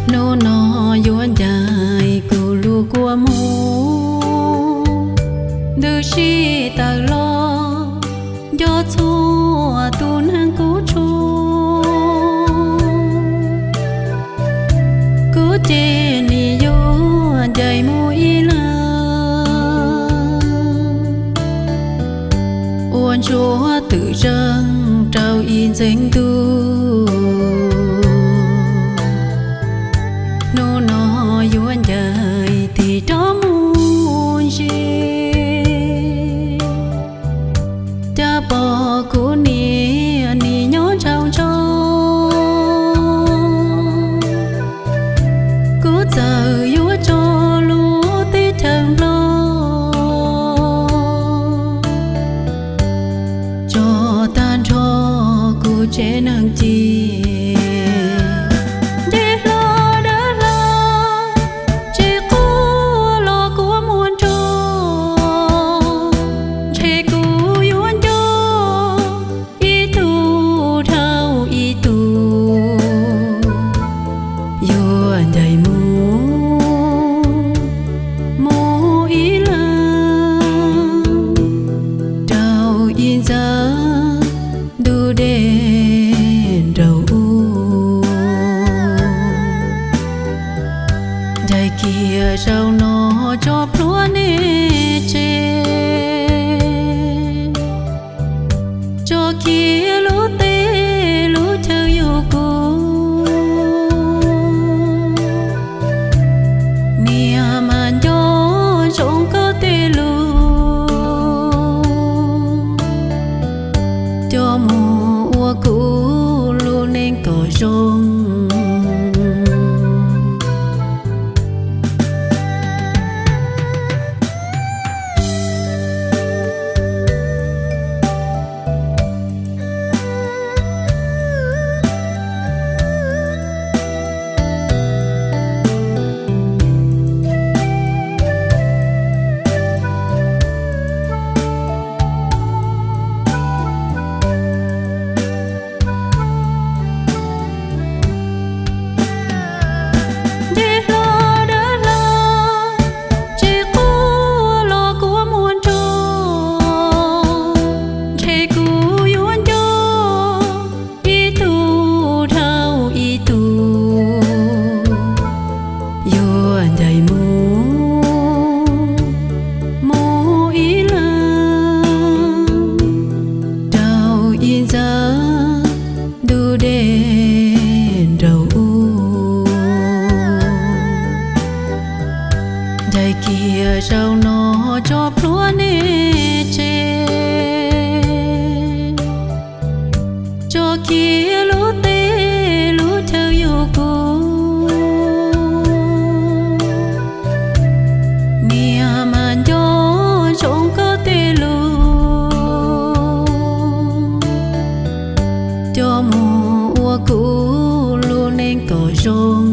Hnub no yuav ncaim kuv lub kua muag, ntws sij tawm los nco txhua tus neeg kuv tshuav. Kuv ces nim yuav ncaim mus ib leeg, ua ntsuag twm zeeg rau ib ntxeev ntuj. Hnub no yuav ncaim tig rov mus ntsia, cas pom kuv niam nim nyob ntshaus ntsho. Kuv txawm yuav tso lub teb chaws Nplog tso tag nrho kuv tsev neeg ci. Nce hlo dawb hlo, tsis quaj los kua muag nrog, ntshe kuv yuav nco ib tug dhau ib tug. Yuav ncaim mus, mus ib leeg rau ib ntxeev ntuj dej nraum ub. Ncaim kiag zaum no tso plhuav nej tsev, tso kiag lub teb lub chaw yug kuv. Niam mas nco zoo koj tej lus, coj mus ua kuv lub neej kom zoo. Nce hlo dawb hlo, tsis quaj los kua muag nrog, ntshe kuv yuav nco ib tug dhau ib tug. Yuav ncaim mus, mus ib leeg rau ib ntxeev ntuj dej nraum ub. Ncaim kiag zaum no tso plhuav nej tsev, tso kiag lub teb lub chaw yug kuv. Niam mas nco zoo koj tej lus, coj mus ua kuv lub neej kom zoo.